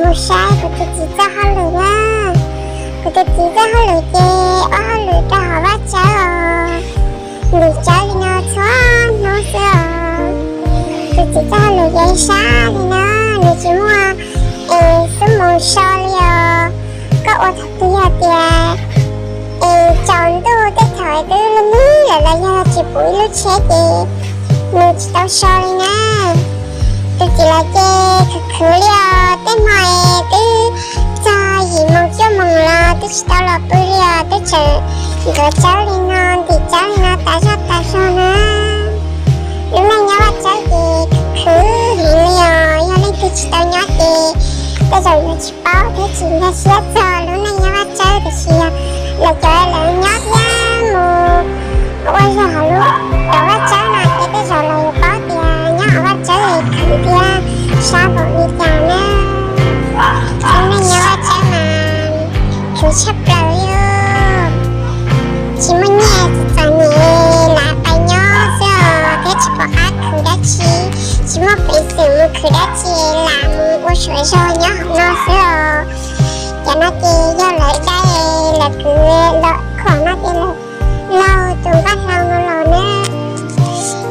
Mus saib kuv tus txiv txoj hauj lwm na. Kuv tus txiv txoj hauj lwm ces ua hauj lwm rau hauv vaj tsawb os. Ntim tsawb li no txhua hnub xwb os. Tus txiv txoj hauj lwm ces sab li na, nws tsis muaj es xub mus so li os. Koj ua thaum twg yog tias es tsaus ntuj tej thaum twb lig lig lawm los yog tsis pum ib lub tsheb ces nws tsis tau so li na. Tus txiv lawv ces khwv khwv li os, tej hmo es twb txog yim moos cuaj moos los twb tsis tau los pw li os, twb tseem ntxuav tsawb li no, ntim tsawb li no tas zog tas zog na. Lub neej nyob vaj tsawb ces khwv heev li os, yog leej twg tsis tau nyob ces tej zaum yuav tsis paub thiab tsis nkag siab txog lub neej nyob vaj tsawb, tiam sis yog lawv cov lawv nyob thiab mus ua zog hauv lub, hauv vaj tsawb no ces tej zaum lawv yuav paub tias nyob hauv vaj tsawb khwv thiab sab npaum li cas na. Lub neej nyob vaj tsawb mas khwv tshaj plaws li. Tsis muaj nyiaj txom nyem, lam pais nyob xwb os, thiab tsis pom qab khwv dab tsi, tsis muaj peev xwm mus khwv dab tsi, lam mus ua suav zog nyob hauv no xwb os. Cov no ces yog lawv dai, lawv kwv los khuam no ces lawv laug tus npaj hlau no los na.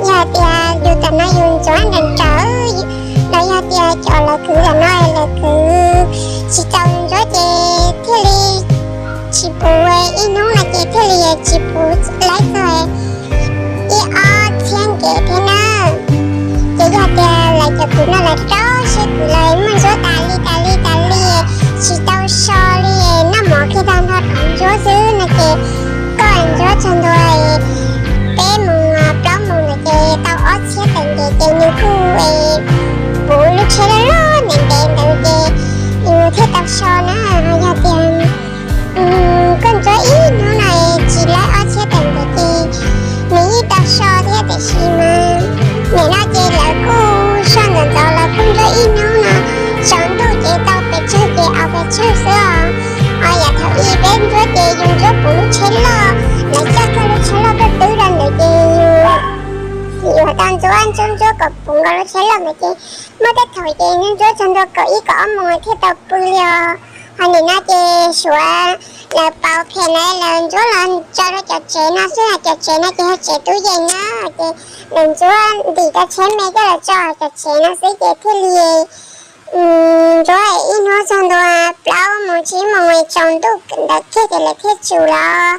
Yog tias yus tam no yus ntxuav nrawm nrawm, los yog tias cov lawv kwv tam no lawv kwv tsis tau ntsuab ces thiaj li tsis puv, ib hnub no ces thiaj li tsis puv laib txog ib ob txhiab nkev thiab na. Ces yog tias lawv cov kwv no lawv rau siab kwv lawv muaj ntsuab tas li tas li tas li, tsis tau so li, noj mov kiag tag nrho rov ntsuab xwb no ces koj ntsuab txog ntua peb moos plaub moos ntawd ces tau ob txhiab tawm nkev ces nws kuj puv lub tsheb loj loj ntev ntev ntawd ces nws thiaj tau so na. Yog tias koj ntsuab ib hnub no tsis laib ob txhiab tawm nkev ces nws yeej tau so thiab, tiam sis mas nim no ces lawv kuj so ntxov ntxov los kuj ntsuab ib hnub no, tsaus ntuj ces tau pes tsawg ces au pes tsawg xwb os. Ho yam thaum ub peb ntsuab ces yus ntsuab puv lub tsheb loj, lawv coj kiag lub tsheb loj tuaj twb rau ntawd ces yus yuav tau ntsuab ntsuab ntsuab kom puv nkaus lub tsheb loj ntawd ces muaj tej thaum ces ntsuab txog ntua kaum ib kaum ob moos thiaj tau pw li os. Ho nim no ces suav lawv pauv phem na, lawv ntsuab los tso rau cov tsev no xwb, cov tsev no ces yog tsev tub yees na, ces lawv ntsuab ntim rau tsheb me coj los tso cov tsev no xwb ces thiaj li ntsuab ib hnub txog ntua plaub moos tsib moos tsaus ntuj ntawd kiag ces lawv thiaj tsum los.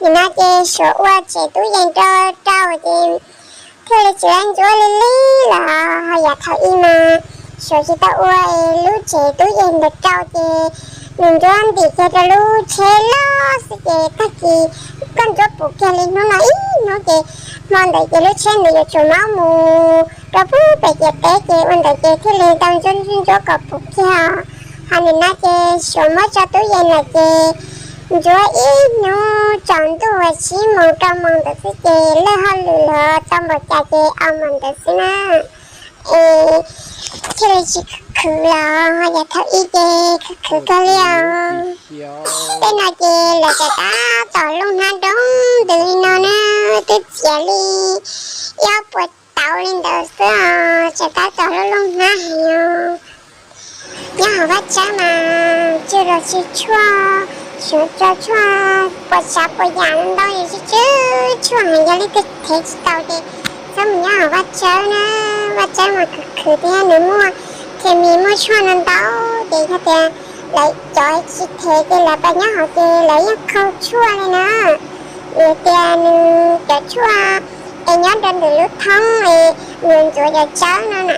Nim no ces suav ua tsev tub yees rau rau ces thiaj li tsis laib ntsuab li li los. Ho yam thaum ub mas suav tsis tau ua lub tsev tub yees ntawd rau ces nws ntsuab ntim kiag rau lub tsheb loj xwb ces tag kis koj ntsuab puv kiag li hnub no ib hnub ces hmo ntawd ces lub tsheb ntawd yuav tsum maub mus rau pub pem ciam teb ces ua ntawd ces thiaj li tau ntsuab ntsuab ntsuab kom puv kiag. Ho nim no ces suav muab tso tub yees lawm ces ntsuab ib hnub tsaus ntuj uas tsib moos rau moos ntawd xwb ces lawj hauj lwm los tau npaum cas ces au npaum ntawd xwb na. Es thiaj li tsis khwv los yam thaum ub ces khwv khwv kawg li os. Tej no ces lawv cov tab tom looj hnab nroo ntws li no na, twb txiav li ib ob puas tauv li ntawd xwb os, cov tab tom looj looj hnab heev os. Nyob hauv vaj tsawb mas tsw los tsw tshuaj, suav tso tshuaj puas tsav puas yam ntau es tsw tsw tshuaj heev, yog leej twg thev tsis tau ces txhob mus nyob hauv vaj tsawb na. Vaj tsawb mas khwv khwv thiab nws muaj khes mis muaj tshuaj no ntau ces yog tias lawv cov tsis thev ces lawv pais nyob hauv ces lawv yeej qaug tshuaj li na. Vim tias nws cov tshuaj es nyob rau ntawm lub thoob es yuav ntxuav cov tsawb no na,